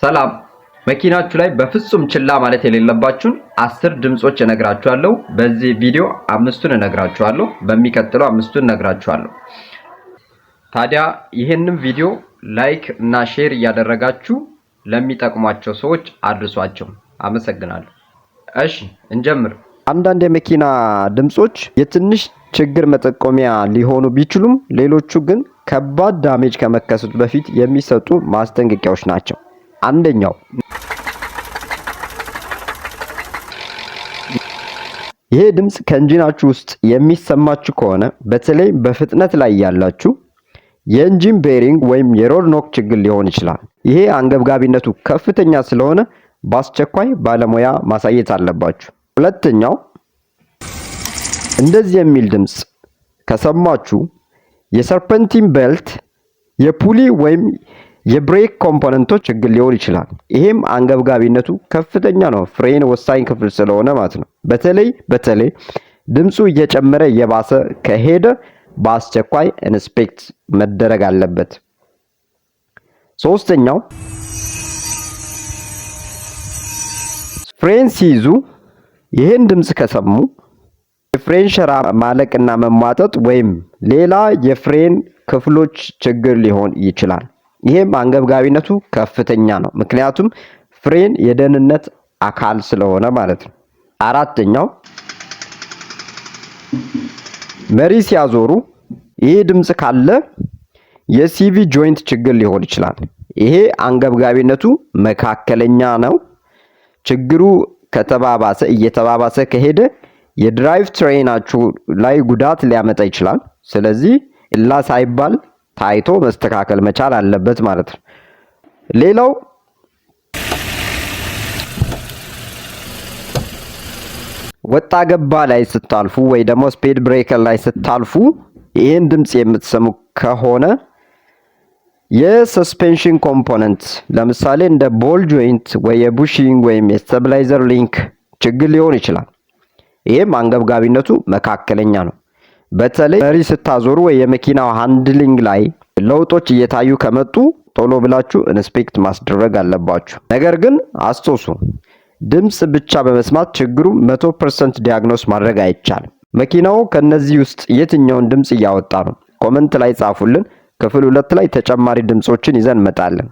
ሰላም። መኪናችሁ ላይ በፍጹም ችላ ማለት የሌለባችሁን 10 ድምጾች እነግራችኋለሁ። በዚህ ቪዲዮ አምስቱን እነግራችኋለሁ። በሚቀጥለው አምስቱን እነግራችኋለሁ። ታዲያ ይህንን ቪዲዮ like እና share እያደረጋችሁ ለሚጠቅሟቸው ሰዎች አድርሷቸው። አመሰግናለሁ። እሺ እንጀምር። አንዳንድ የመኪና ድምጾች የትንሽ ችግር መጠቆሚያ ሊሆኑ ቢችሉም ሌሎቹ ግን ከባድ damage ከመከሰቱ በፊት የሚሰጡ ማስጠንቀቂያዎች ናቸው። አንደኛው፣ ይሄ ድምፅ ከ engine ኣችሁ ውስጥ የሚሰማችሁ ከሆነ፣ በተለይ በፍጥነት ላይ ያላችሁ፣ የ engine bearing ወይም የ rod knock ችግር ሊሆን ይችላል። ይሄ አንገብጋቢነቱ ከፍተኛ ስለሆነ በአስቸኳይ ባለሙያ ማሳየት አለባችሁ። ሁለተኛው፣ እንደዚህ የሚል ድምፅ ከሰማችሁ የ serpentine belt፣ የ pulley ወይም የ brake component ኦች ችግር ሊሆን ይችላል። ይሄም አንገብጋቢነቱ ከፍተኛ ነው። ፍሬን ወሳኝ ክፍል ስለሆነ ማለት ነው። በተለይ በተለይ ድምፁ እየጨመረ እየባሰ ከሄደ በአስቸኳይ inspect መደረግ አለበት። ሶስተኛው፣ ፍሬን ሲይዙ ይህን ድምፅ ከሰሙ የፍሬን ሸራ ማለቅና መሟጠጥ ወይም ሌላ የፍሬን ክፍሎች ችግር ሊሆን ይችላል። ይህም አንገብጋቢነቱ ከፍተኛ ነው። ምክንያቱም ፍሬን የደህንነት አካል ስለሆነ ማለት ነው። አራተኛው፣ መሪ ሲያዞሩ ይህ ድምፅ ካለ የ CV joint ችግር ሊሆን ይችላል። ይሄ አንገብጋቢነቱ መካከለኛ ነው። ችግሩ ከተባባሰ እየተባባሰ ከሄደ የ drive train ኣችሁ ላይ ጉዳት ሊያመጣ ይችላል። ስለዚህ ችላ ሳይባል ታይቶ መስተካከል መቻል አለበት ማለት ነው። ሌላው፣ ወጣ ገባ ላይ ስታልፉ ወይ ደግሞ speed breaker ላይ ስታልፉ ይህን ድምፅ የምትሰሙ ከሆነ የ suspension component፣ ለምሳሌ እንደ ball joint ወይ የ bushing ወይም የ stabilizer link ችግር ሊሆን ይችላል። ይህም አንገብጋቢነቱ መካከለኛ ነው። በተለይ መሪ ስታዞሩ ወይ የመኪናው handling ላይ ለውጦች እየታዩ ከመጡ ቶሎ ብላችሁ inspect ማስደረግ አለባችሁ። ነገር ግን አስታውሱ፣ ድምፅ ብቻ በመስማት ችግሩ 100% diagnose ማድረግ አይቻልም። መኪናው ከነዚህ ውስጥ የትኛውን ድምፅ እያወጣ ነው? Comment ላይ ጻፉልን። ክፍል 2 ላይ ተጨማሪ ድምፆችን ይዘን እንመጣለን።